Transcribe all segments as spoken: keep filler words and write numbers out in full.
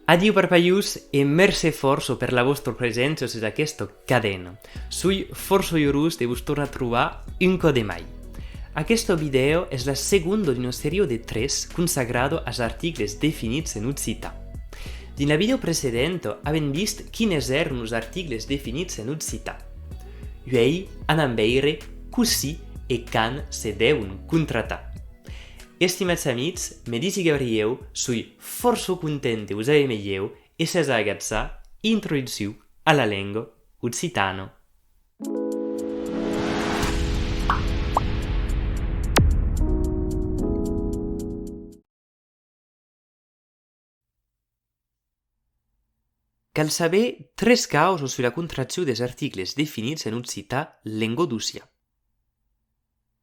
Adiu parpalhons e mercé fòrça per la vòstra preséncia sus aquesta cadena. Soi fòrça urós de vos tornar trobar un còp de mai. Aquesta vidèo es la segonda d'una seria de tres consagrada als articles definits en occitan. Dins la vidèo precedenta avèm vist quines èran los articles definits en occitan. Uèi anam veire cossí e quand se deuen contractar. Estimats amics, me disi Gabrièu, soi fòrça content de vos aver amb ieu e sètz a agachar Introduccion a la lenga occitana. Cal saber tres causas sus la contraccion dels articles definits en occitan lengadocian.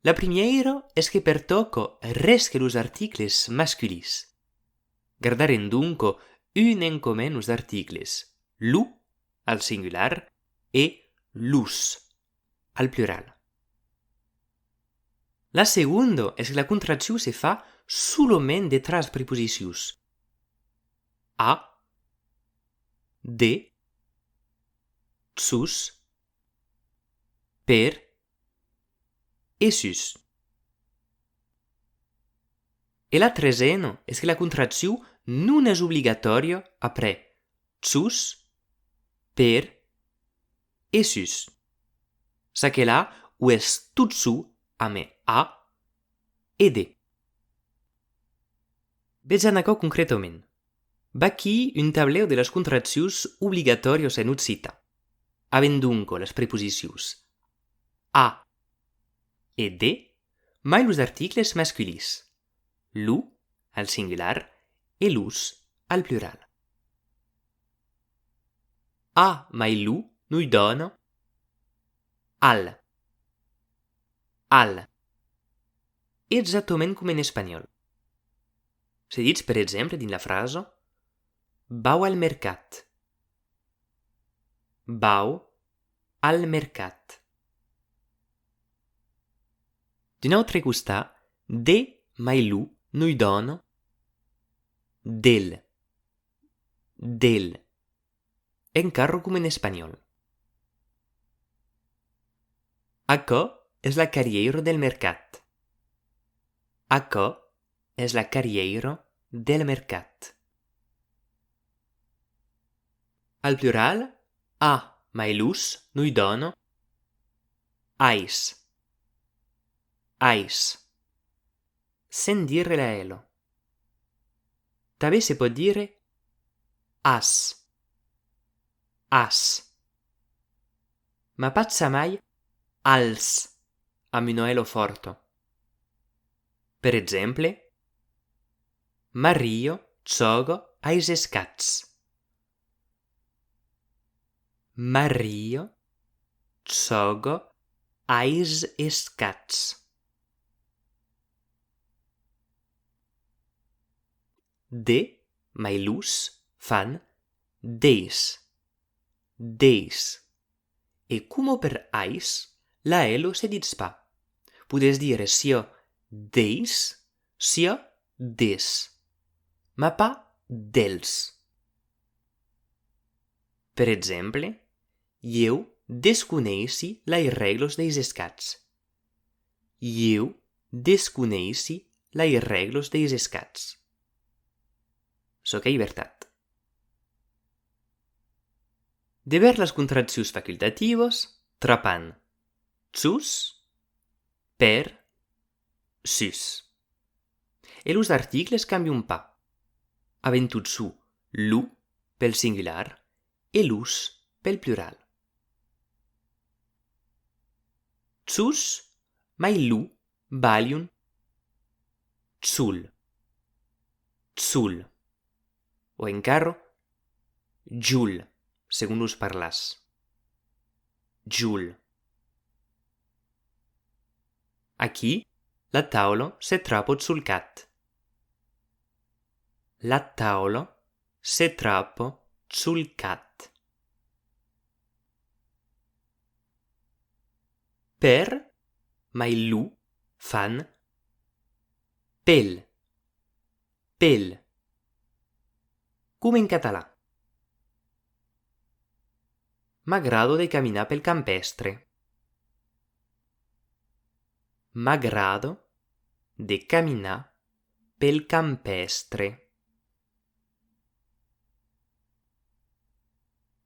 La primièra es que pertòca res que los articles masculins. Gardarem donc unicament los articles lo, al singular, e los, al plural. La segonda es que la contraccion se fa solament de tres preposicions: a, de, sus, per e sus. E la tresena es que la contraccion non es obligatòria après sus, per e sus. Çaquelà o es totjorn amé a e de. Vejam aquò concretament. Vaquí un tablèu de las contraccions obligatòrias en occitan. Avèm donc las preposicions a e de, mai los articles masculins, lo, al singular, e los, al plural. A mai lo nos dona al. Al. Exactament coma en espanhòl. Se ditz, per exemple, dins la frasa: vau al mercat. Vau al mercat. D'un autre costat, de mai lo nos dona del. Del. Encara coma en espanhòl. Aquò es la carrièira del mercat. Aquò es la carrièira del mercat. Al plural, a mai los nos dona ais. Ais. Sens dire la L. Tanben se pòt dire as. As. Mas pas jamai als, amb una L fòrta. Per exemple, Maria jòga ais escacs. Maria jòga ais escacs. De mai los fan deis. Deis. E coma per ais, la L se ditz pas. Podètz dire siá deis, siá des, mas pas dels. Per exemple, ieu desconeissi las règlas deis escacs. Ieu desconeissi las règlas deis escacs. Çò qu'ei vertat. Devèrs las contraccions facultativas, trapam sus, per, sus. E los articles cambian pas. Avèm totjorn lo pel singular e los pel plural. Sus mai lo balhan sul. Sul. O encara jol, segon los parlars. Jol. Aquí, la taula se trapa sul cat. La taula se trapa sul cat. Per mai lo fan pel. Pel. coma en catalan. M'agrada de caminar pel campèstre. M'agrada de caminar pel campèstre.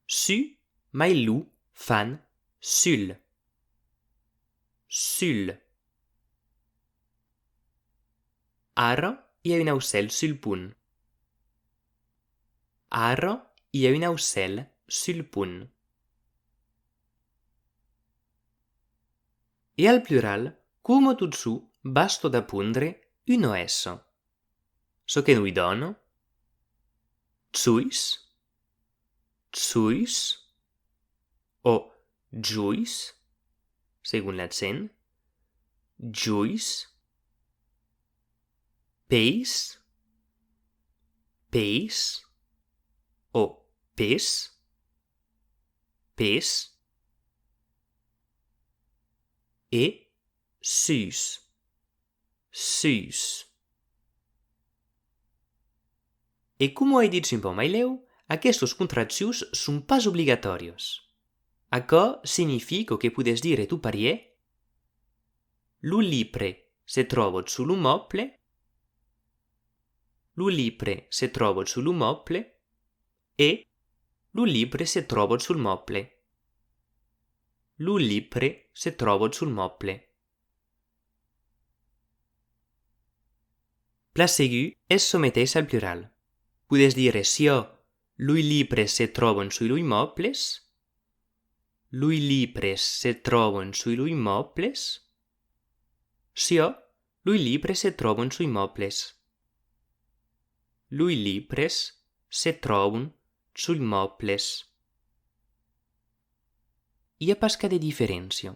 Su mai lo fan sul. Sul. Ara i a un aucèl sul pont. Ara i a un aucèl sul pont. E al plural, coma totjorn, basta d'apondre una S. Çò que nos dona: jois, jois, o jois, segon l'accent, jois, pes, pes, o pes, pes, e sus, sus. E coma ai dich un pauc mai lèu, aquestas contraccions son pas obligatòrias. Aquò significa que podètz dire tot parièr: lo libre se tròba sus lo mòble, lo libre se tròba sus lo mòble, e lo libre se tròba sul mòble. Lo libre se tròba sul mòble. Plan segur, es çò meteis al plural. Podètz dire siá: loi libres se tròban sus loi mòbles, loi libres se tròban sus loi mòbles, siá: loi libres se tròban sus mòbles. Loi libres se tròban sus mòbles. I a pas cap de diferéncia.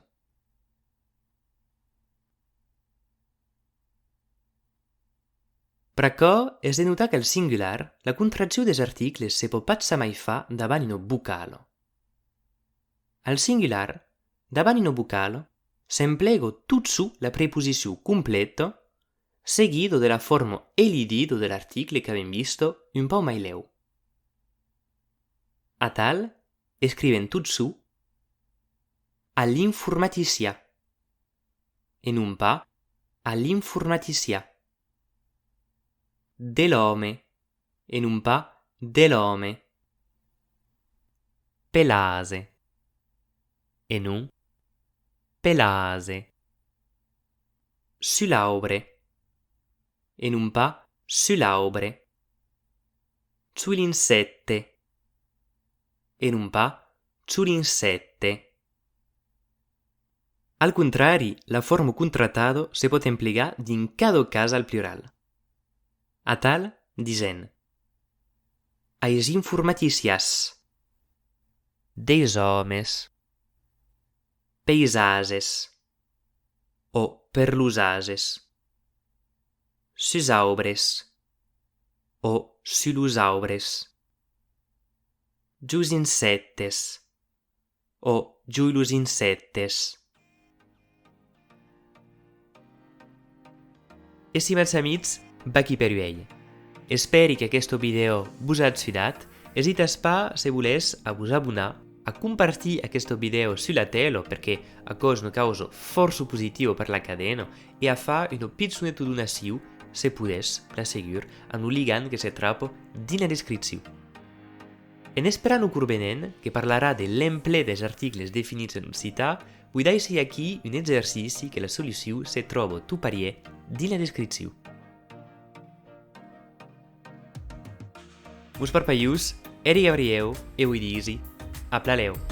Pr'aquò, es de notar qu'al singular, la contraccion dels articles se pòt pas jamai far davant una vocala. Al singular, davant una vocala, s'emplega totjorn la preposicion completa, seguida de la forma elidida de l'article qu'avèm vista un pauc mai lèu. Atal, escrivèm totjorn a l'informatician, e non pas a l'informatician. De l'òme, e non pas de l'òme. Pel ase, e non pel ase. Sul aubre, e non pas sul aubre. Sul insècte, e non pas sul insècte. Al contrari, la forma contractada se pòt emplegar dins cada cas al plural. Atal, disèm: ais informaticians, deis òmes, peis ases o per los ases, sus aubres o sus los aubres, jos insèctes o joi los insèctes. Estimats amics, vaquí per uèi. Espèri qu'aquesta vidèo vos a ajudat. Esitatz pas, se volètz, a vos abonar, a compartir aquesta vidèo sus la tela, perque aquò's una causa fòrça positiva per la cadena, e a far una pichoneta donacion, se podètz, plan segur, amb lo ligam que se trapa dins la descripcion. En esperant lo cors venent, que parlarà de l'emplec dels articles definits en occitan, vos daissei aquí un exercici que la solucion se tròba tot parièr dins la descripcion. Vos parpalhós, èri Gabrièu e vos disi a plan lèu.